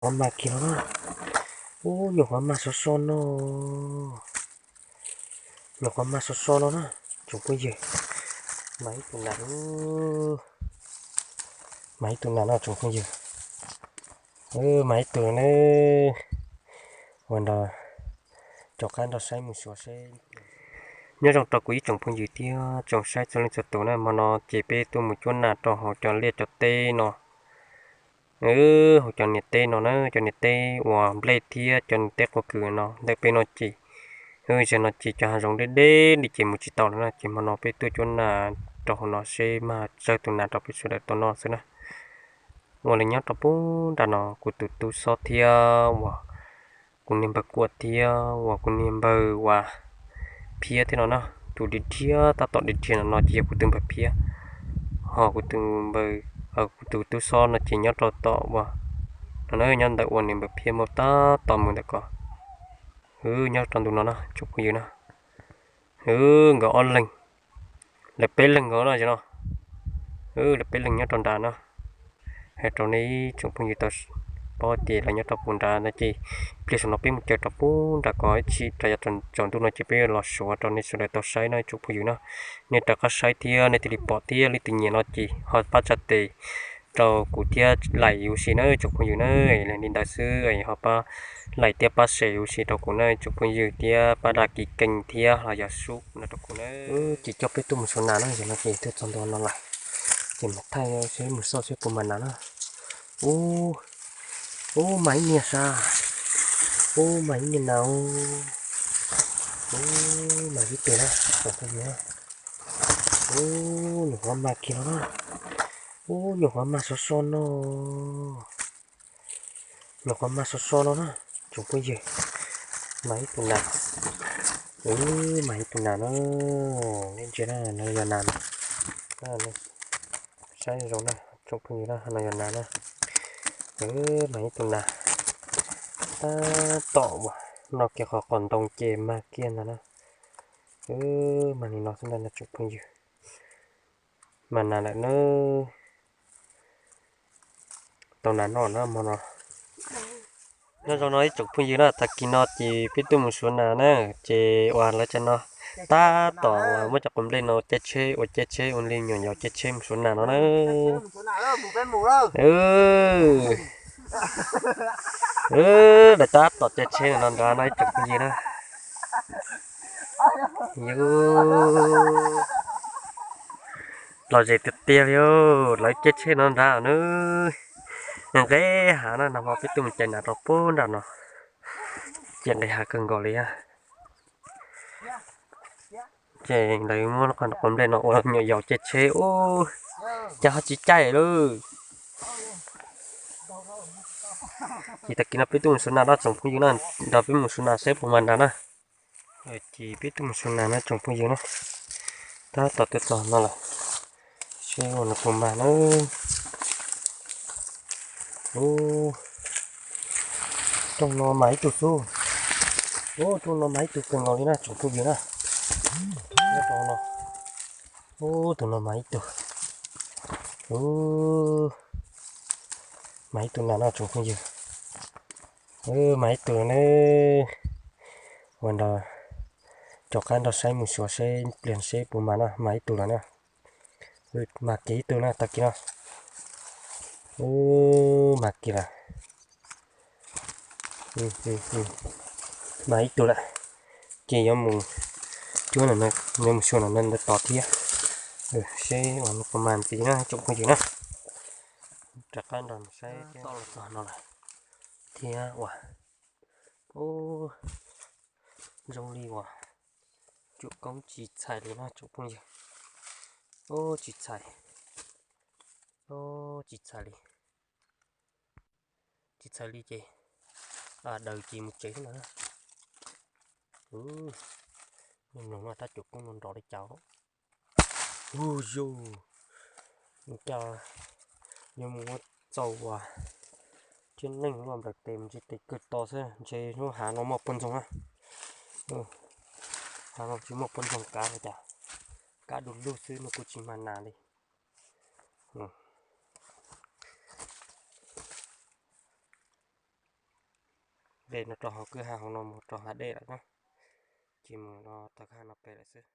Qhov mag kiag no na. Ub, nyuam qhuav mag so so no. Nyuam qhuav mag so so no na, tsoom phooj ywg. Mag ib tug nas, mag ib tug nas no tsoom phooj ywg. Mag ib tug na. Ua nrog, rov qab nrog saib mus xyuas seb. Nyob zoo rau kuv ib tsoom phooj ywg thiab tsoom saib txhua leej txhua tus na, hmo no ces peb tuaj mus cuab nas rau hauv cov liaj cov teb no. Hauv cov niam teb no na, cov niam teb uas nplej thiab cov niam teb qhov kws no ntawm peb no ces, zaum no ces cov hav zoov deb deb li ces mus tsis tau lawm na, ces hmo no peb tuaj cuab nas rau hauv no seb mag tsawg tus nas rau peb sawv daws tau noj xwb na. Ua li nyob rau pub nram no kuv tus tub Xob thiab uas kuv niag npawg Kuam thiab uas kuv niag npawg uas Phiab thiab no na. Tus dhia dhia tab tom dhia dhia no no ces yog kuv tus npawg Phiab, ho kuv tus npawg, kuv tus tub Xob no ces nyob rau tom uas no na, nyob ntawm uas niag npawg Phiab mus tab tom mus ntawm ko. Hwv, nyob rau ntu no na tsoom phooj ywg na. Hwv, nkawd ob leeg, lawv peb leeg nkaus no no. Hwv, lawv peb leeg nyob rau nrad no. Hais rau nej tsoom phooj ywg tau paub tias lawv nyob rau puag nrad no ces pliag saum no peb mus caw rau puag nrad ko ib chim rau yav tsaus ntuj no ces peb los suav rau nej sawv daws tau saib no tsoom phooj ywg na. Nej rov qab saib thiab nej thiaj li pom thiab leej twg nyiam no ces ho pab tsa tes rau kuv thiab laim ua si na tsoom phooj ywg na. Li ntawd xwb ho pab laim thiab pab share ua si rau kuv na tsoom phooj ywg thiab pab đăng ký kênh thiab los yog sub no rau kuv na. Ces coj peb tuaj mus xyuas nas na, zaum no ces tuaj txog ntua no lawm ces mam thaij seb mus xauj seb puas mag nas na. Ub, ub, mag ib niag sas. Ub, mag ib niag nas. Ub, mag ib tug na, tsoom phooj ywg. Ub, nyuam qhuav mag kiag no na. Ub, nyuam qhuav mag so so no. Nyuam qhuav mag so so no na tsoom phooj ywg. Mag ib tug nas. Ub, mag ib tug nas no. Nej ntsia na, no yog nas no. Saib zoo na tsoom phooj ywg na, no yog nas na. Mag ib tug nas. Tab tom uas no kiag qhov qos ntoo ces mag kiag ntag na. Mag li no xwb ntag no tsoom phooj ywg. Mag nas lawm na. Tau nas noj na hmo no. Nyob zoo no ib tsoom phooj ywg na, tag kis no ces peb tuaj mus suav nas na, ces uas lawv cov no tab tom uas muab cov quav nplej no caij tsheb ua caij tsheb ua li nyuam yaus caij tsheb mus suav nas no na. Lawv tab tom caij tsheb no nrad no ib tsoom phooj ywg na. Yus lom zem tiag tiag li, lawv caij tsheb no nrad na. Nqis hav na, nag hmo peb tuaj mus caij nas rau puag nram no, ces nqis hav kawg nkaus li. Ces lawv muab qhov nplej no ua nyuam yaus caij tsheb ub, cas ho tsis caij lawm. Ces tag kis no peb tuaj mus suav nas no tsoom phooj ywg na, nrog peb mus suav nas seb puas mag nas na. Ces peb tuaj mus suav nas no tsoom phooj ywg na, tab tom tuaj txog no lawm, seb ua no puas mag na. Ub, rooj no mag ib tug xwb. Ub, rooj no mag ib tug kawg nkaus li na tsoom phooj ywg na. Nyob rau no, ub, tus no mag ib tug. Ub, mag ib tug nas no tsoom phooj ywg. Mag ib tug na. Ua nrog rov qab nrog saib mus xyuas seb pliag seb puas mag na, mag ib tug lawm na. Mag kiag ib tug na tag kis no. Mag kiag lawm. Mag ib tug lawm. Ces yuav mus cuab, yuav mus xyuas ntawm no ntawd tod thiab, seb ua no puas mag ntxiv na tsoom phooj ywg na. Rov qab nrog saib toj los txog no lawm thiab uas, ub, zoo li uas cuam koob tsis txhais li no tsoom phooj ywg. Ub, tsis txhais, ub, tsis txhais li. Tsis txhais li ces daws ces mus tsev xwb na. Ub, mloog no tab cuam koob no nrov li cas. Ub yus, cas yuav mus ua txaus uas thiab neeg luaj nplaim tes mas ntshe tes kawg to xwb, ntshe lub hav no muaj poj ntxoog na. Hav no tsis muaj poj ntxoog kav li cas, kav du lug xwb no kuj tsis mag nas li. Dej no rau hauv kwj ha hauv no mus rau hav dej lawm na. Ces mus no tau kwj ha no pem lawm xwb.